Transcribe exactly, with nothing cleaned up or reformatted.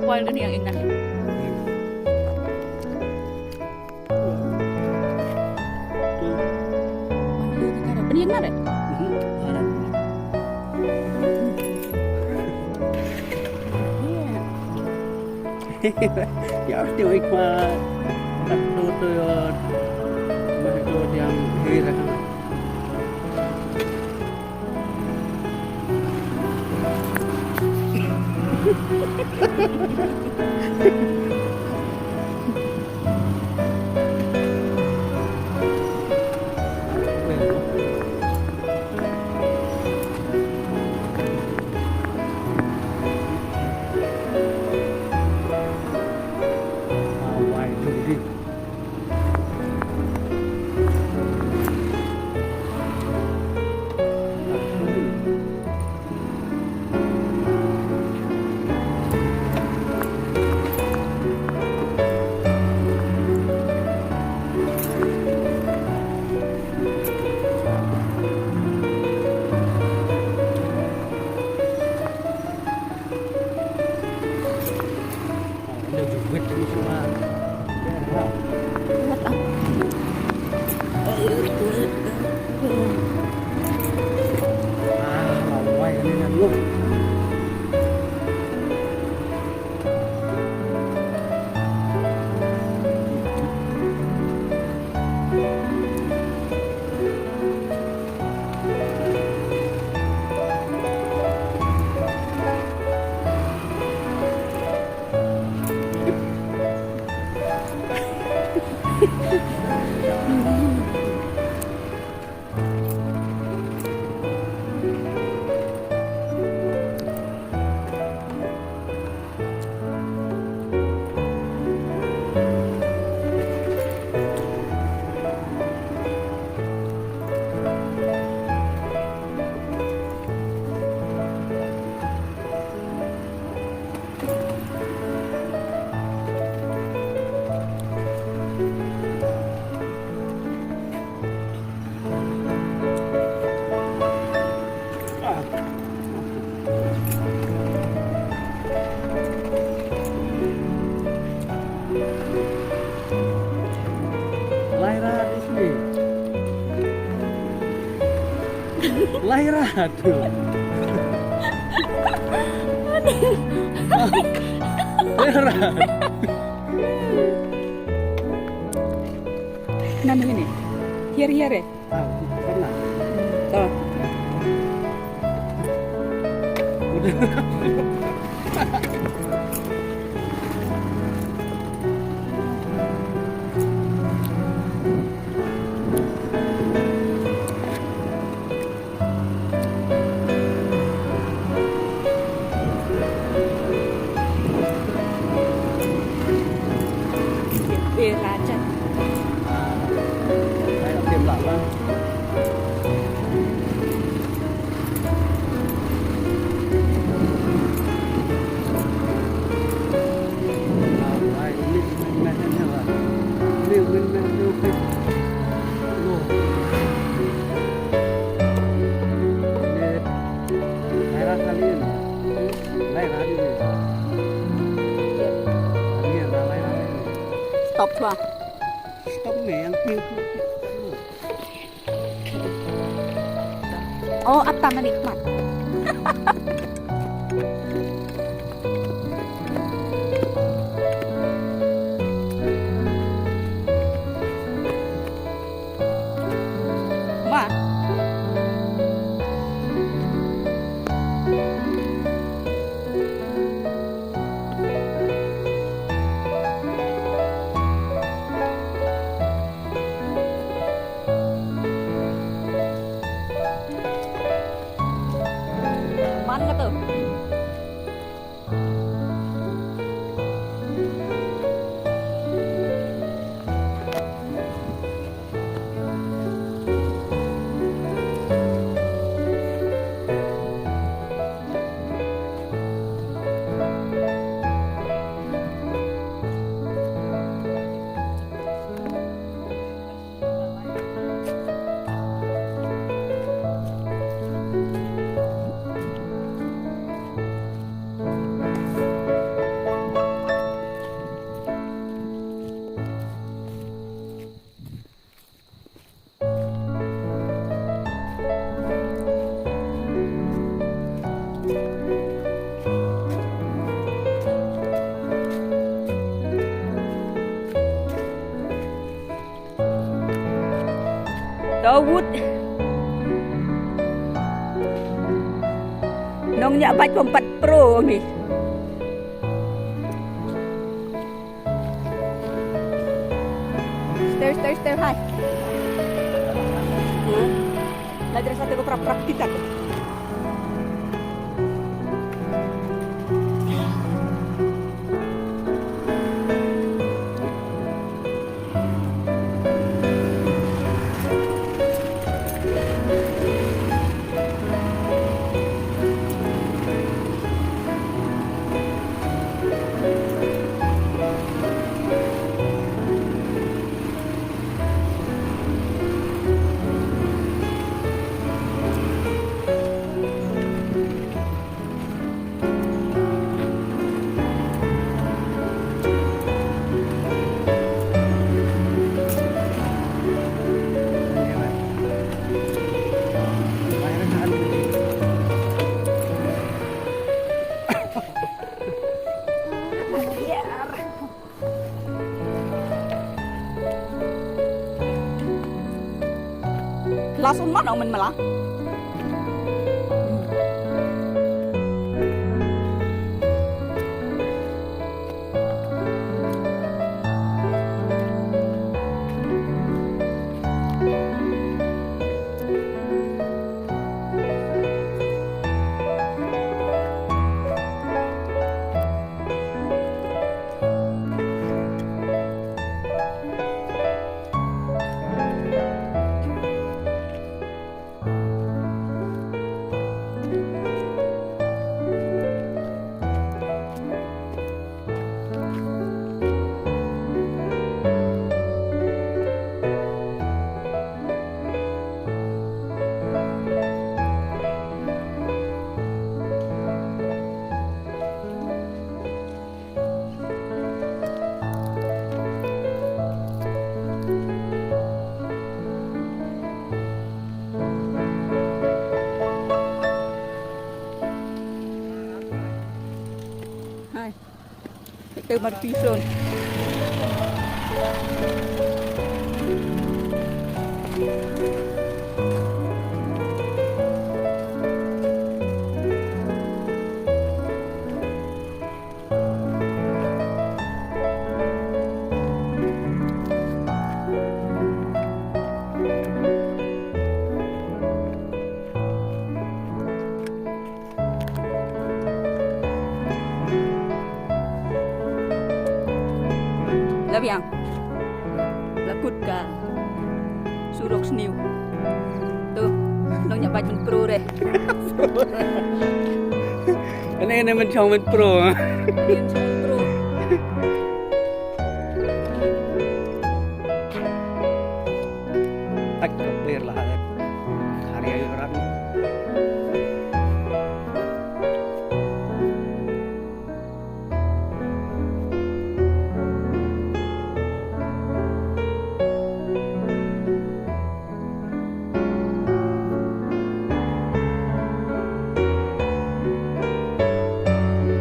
Boil kane ïa nga. Pynïeng na re? Ïa, ïa, ïa, ïa, ïa, Laira, ismi. Laira tu. Laira. Nan ini. Hiar hiar eh. Ah, pernah. Tuh. Udah. Stop lah. Stop nih yang. Oh, ap tang ani khmat. Wah. Man Dawud. Nong nya bait pom pat pro ngi. Stay, stay, stay high. Hmm. La dress satu ko prap prap kita tu. Lasun man ong men mala. Hai. Ito marpison. La biang. La kut ka surok sniew. Tu, nong nya bait men pro re. Ane ane men chong men pro. Ane men chong men pro. Tak clear lah. Hari ayo rat.